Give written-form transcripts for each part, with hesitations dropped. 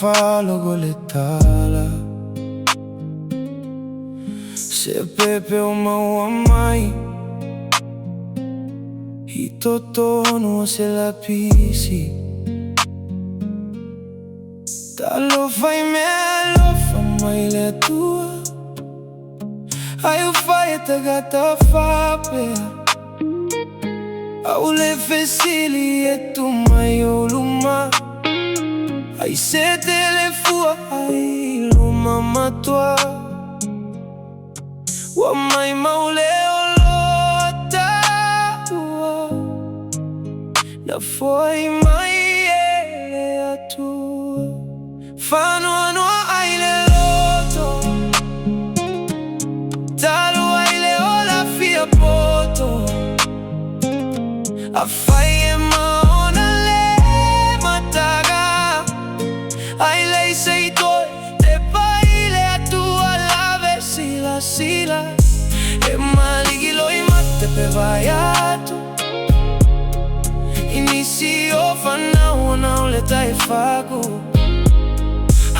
faalogo le tala. Se pepe o maua mai i totonu o se lapisi. Talofa i mea alofa mai le Atua, ai ua fai e tagata faapea, A o le fesili e tu mai i ou luma, Aisea e le fua ai i luma matua? Ua maumau le oloa taua, Na foai mai e le Atua. Faanoanoa ai le loto, Talu ai le ola fia poto. Afai e maona le mataga, Ai leai se i toe tepa i le Atua lave silasila. E maligi loimata pe vaai atu i nisi o fanau ona o le taifagu,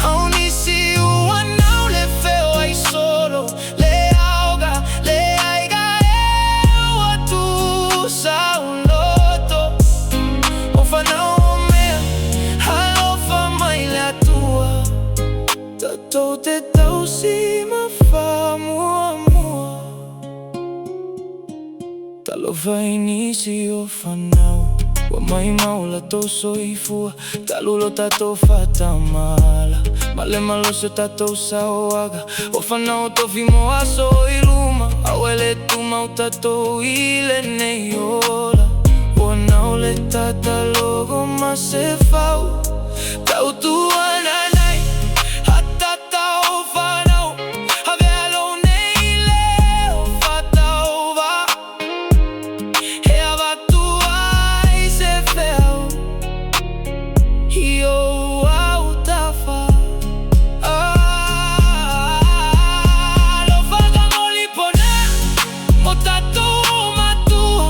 A o nisi ua nau le feoai solo, Le aoga, le aiga e ua tusa loto. O fanau o mea alofa mai le Atua, Tatou te tausi ma faamuamua. Talofa i nisi o fanau ua maumau latou soifua, Talu lo tatou faatamala ma le malosi o tatou sauaga. O fanau tofi mo aso i luma, A ua le tumau tatou i lenei ola. Ua nau le tatalogo ma se fau, Tautuananai a tatou fanau, Avea lou nei leo faatauvaa, E avatu ai se feau i ou autafa. Alofaga molipona mo tatou matua,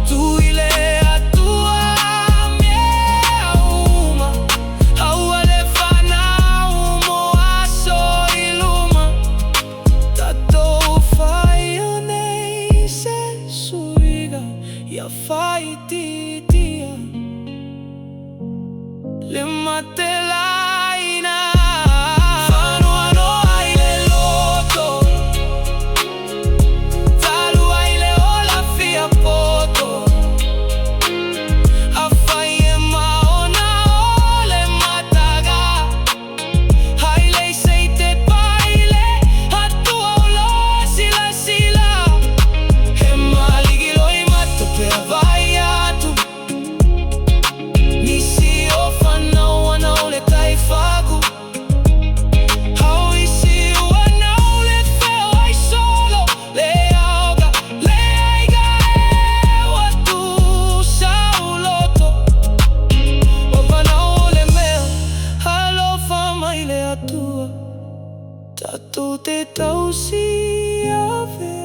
Tuu i le Atua mea uma, Aua le fanau mo aso i luma. Tatou faia nei se suiga ia faaitiitia le matelaina. Faanoanoa ai le loto, Talu ai le ola fia poto. Afai e maona o le mataga, Ai leai se i tepa i le Atua o lo silasila. E maligi loimata pe vaai atu Nisi o fanau ua nau le taifagu, A o isi ua nau le feoai solo, Le aoga, le aiga e ua tusa loto. O fanau o le mea alofa mai le Atua, Tatou te tausi ave.